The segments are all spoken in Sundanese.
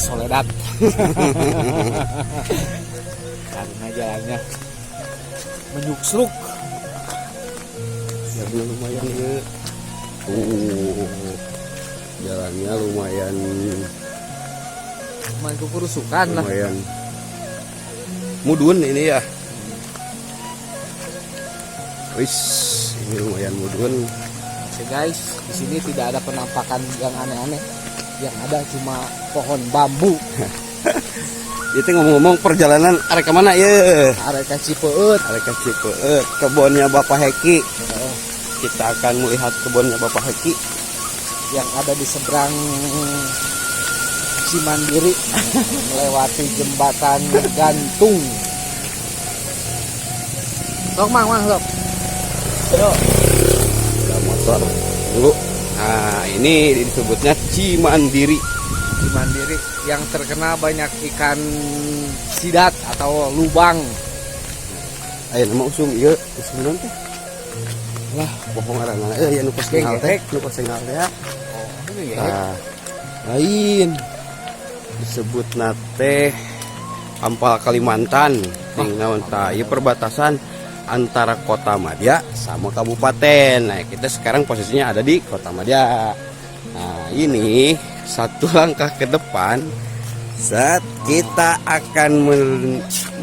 Soledad. Karena jalannya menyuksruk. Ya bener lumayan ya. Jalannya lumayan Lumayan kukurusukan lah. Lumayan mudun ini ya. Wis, ini lumayan mudun. Oke guys, di sini tidak ada penampakan yang aneh-aneh. Yang ada cuma pohon bambu. Itu ngomong-ngomong perjalanan arek ke mana ya? Arek ka Cipeut. Arek ka Cipeut, kebunnya Bapak Heki. Kita akan melihat kebunnya Bapak Heki yang ada di seberang Cimandiri, melewati jembatan gantung. Sok mang mang sok. Yo. Ada motor dulu. Nah, ini disebutnya Cimandiri. Cimandiri yang terkenal banyak ikan sidat atau lubang. Ayo nama usum ieu, usum naon teh? Lah, bohong ngaranna euy anu kos sengal teh, anu kos sengal teh ya. Oh, ini ya. Nah, lain disebutna teh Ampal Kalimantan. Ning naon tah ieu perbatasan antara Kota Madya sama kabupaten. Nah, kita sekarang posisinya ada di Kota Madya. Nah, ini satu langkah ke depan saat kita akan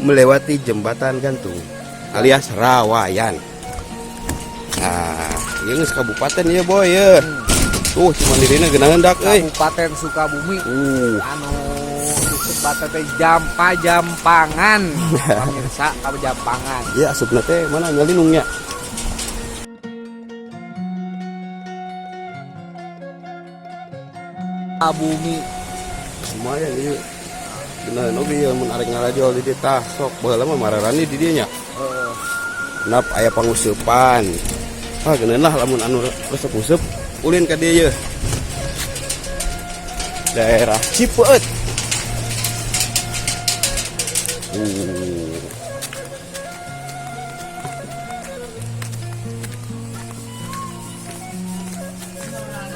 melewati jembatan gantung alias Rawayan. Nah, ini geus kabupaten ya boy ya. Tuh Cimandirina geunaheun dak euy. Kabupaten Sukabumi. Anu disebut teh Jampa-Jampangan. Pemirsa, Jampangan. Ya asupna teh mana nyalinungnya. Bumi lumayan ieu. Geunaheun oge ieu mun arek ngarajol di dieu tah sok baheula mah mararani di dieu nya. Heeh. Nap aya panguseupan. Ah geunaheun lah lamun anu resep-useup ulin ka dieu yeuh. Daerah Cipeut.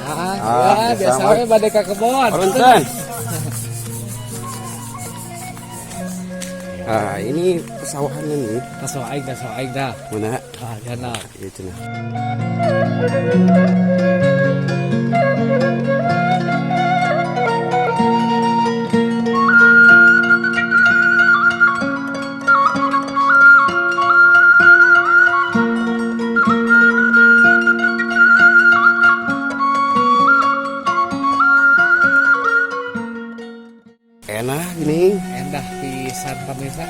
Ah, Ah, biasa biasa we bade ka kebon. Punten. Ah, ini pesawahannya nih. Kasau aing, kasau aing dah. Mana? Ah, jana. Iya cenah. Enak gini. Endah pisan pemirsa.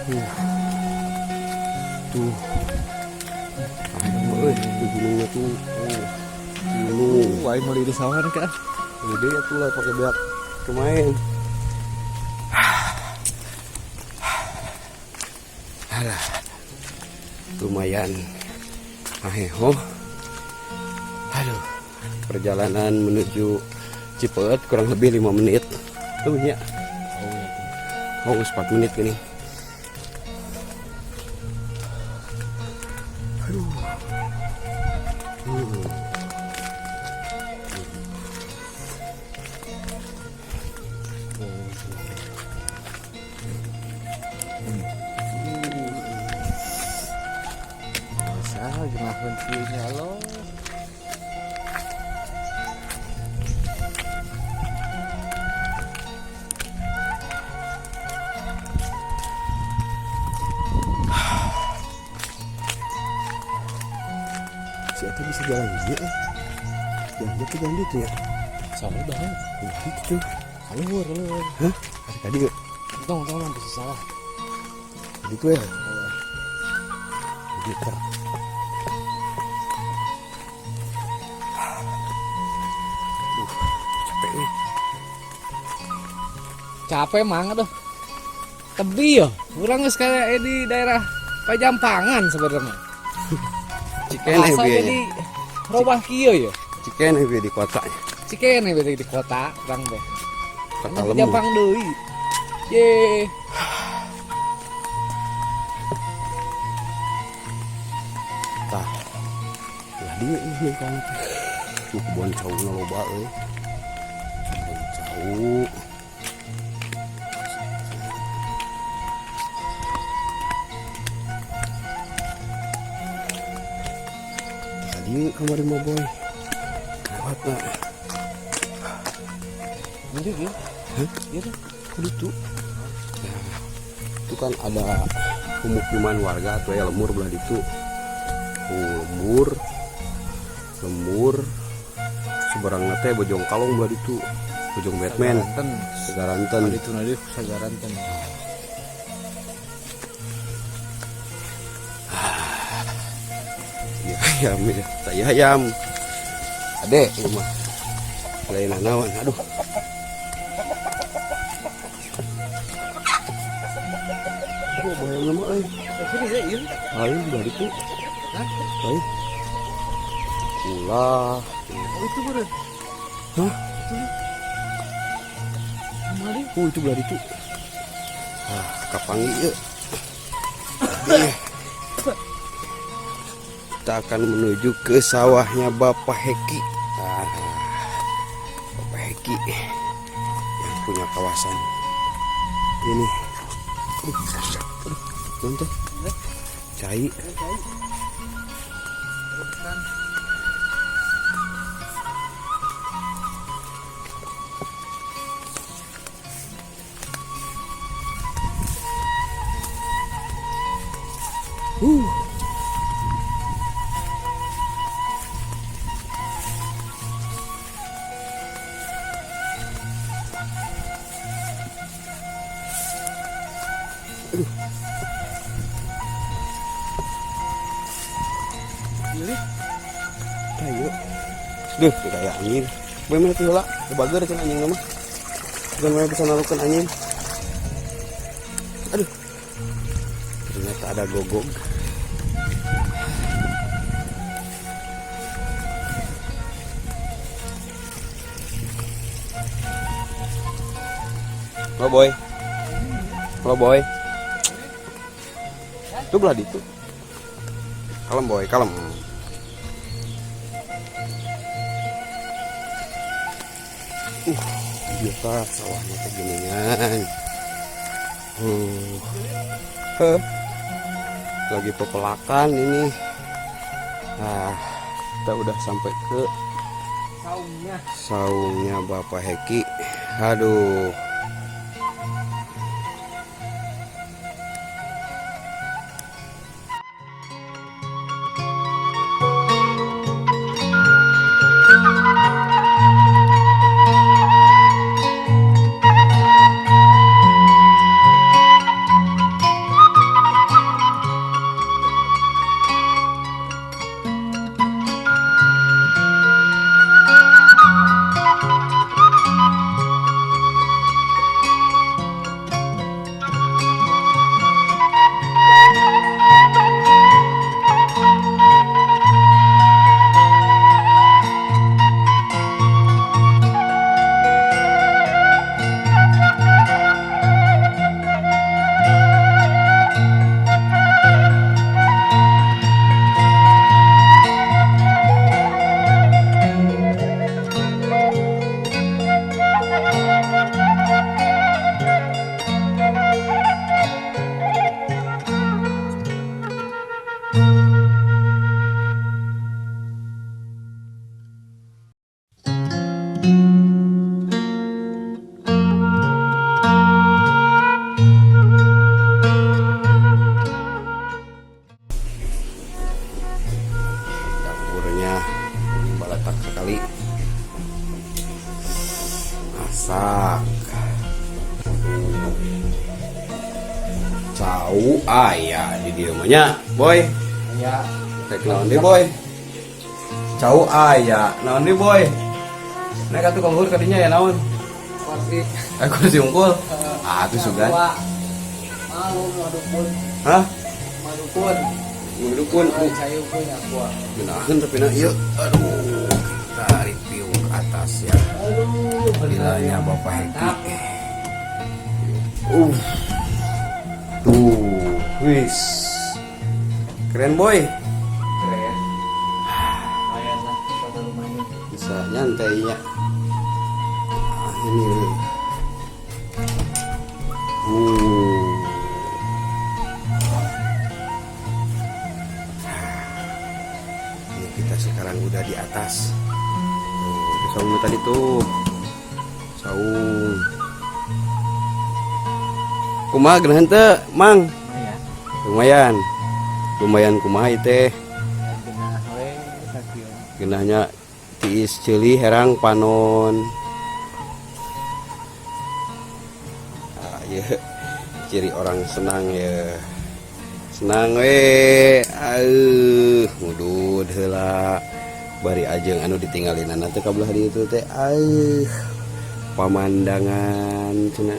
Tuh. Aduh, euy, di gunungnya tuh. Oh, gunung. Wah, meuli di sawah kan. Gede ya tuh lah pakai beak kemain. Alah. Lumayan. Aheho. Aduh. Perjalanan menuju Cipeut kurang lebih 5 menit. Tuh ya. Oh, 4 menit ini. Aduh. Bisa gimana view-nya lo. Si Eta bisa jalan dia, eh. Jalan dia ke jalan itu ya. Soalnya udah. Nah, itu tuh. Luhur, luhur. Hah? Ada tadi nggak? Tong, tong, bisa salah. Gitu ya. Gitu. Duh, capek nih. Capek mang aduh. Tebi yo. Urang geus kayak di daerah Pajampangan sebenarnya. Cikene Asa bieu jadi robah kieu ya. Cikene bieu di kota. Cikene bieu di kota urang teh. Kota lembur. Jampang deui. Ye. Tah. Lah dieu ini kang teh. Tuh kebon cau na loba euy. Kebon cau. Dieu kamari mah, boy. Lewat na. Lanjut ya. Hah? Iya tuh. Kudu tuh. Nah, itu kan ada pemukiman warga atau ya lembur belah ditu. Lembur. Lembur. Seberang teh Bojong Kalong belah ditu. Bojong Batman. Sagaranten. Sagaranten. Itu nanti Sagaranten. Iya ayam ya. Tai ayam. Ade ieu mah. Lain naon, aduh. Aduh, bahaya mah euy. Sini sih, iya. Lain belah ditu. Hah? Lain. Ulah. Oh, itu bener. Hah? Itu. Kemari. Oh, itu belah ditu. Ah, kapanggih ieu. Deh. Kita akan menuju ke sawahnya Bapak Heki. Ah, Bapak Heki yang punya kawasan ini. Aduh, aduh, nonton. Cai. Kan. Aduh. Pilih. Tayo. Duh, kayak anjing. Boy mana tuh heula? Bager cenah anjing mah. Bukan mana bisa nalukeun anjing. Aduh. Ternyata ada gogog. Halo boy. Halo boy. Itu belah ditu. Kalem boy, kalem. Biasa sawahnya teh geuningan. Heh. Lagi pepelakan ini. Nah, kita udah sampai ke saungnya. Saungnya Bapak Heki. Aduh. Dapurnya balatak sekali. Masak. Cau aya di dieu mah nya, boy. Ya. Rek naon deui, boy? Cau aya, naon deui, boy? Naik atuh ka luhur kadinya ya naon? Kursi. Eh, kursi unggul. Ah, tuh sugan. Mau madukun. Hah? Madukun. Madukun. Saya punya kuah. Genahan tapi na ieu. Aduh, kita review ke atas ya. Aduh, Vilanya Bapak Heki. Tuh, wis. Keren, boy. Keren. Lumayan lah kota rumahnya. Bisa nyantainya. Nah, ini. Ini kita sekarang Udah di atas. Tuh, itu saung tadi tuh. Saung. Kumaha geunaheun teu, Mang? Lumayan. Lumayan. Lumayan kumaha ieu teh? Genah we sakieu. Geunahnya tiis ceuli herang panon. Ah, ieu ciri orang senang ya. Senang we. Auh, ngudud heula. Bari ajeng anu ditinggalin teh ka belah dieu teh. Auh. Pamandangan cenah.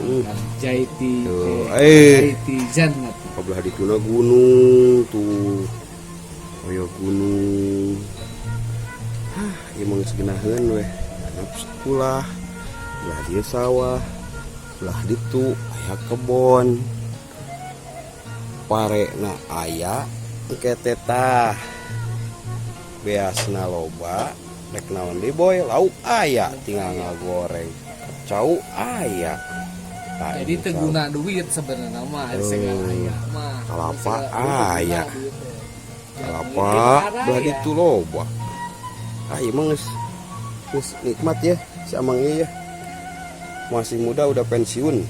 Jaiti. Tuh, eh. Jaiti jannat. Ka belah dituna gunung tuh. Aya gunung. Hah, ieu mah geus geunaheun weh. Handap sekolah, belah dieu sawah, belah ditu aya kebon. Parena aya engke teh tah. Beasna loba, rek naon deui boy, lauk aya tinggal ngagoreng. Cau aya. Tah, Jadi ini teu guna duit sebenarnya mah ari segala aya mah. Kalapa Segala guna aya. duit teh. Kalapa Jangan belah aya. ditu loba. Ah, ieu mah geus geus nikmat ya si Amang ieu ya. Masih muda udah pensiun.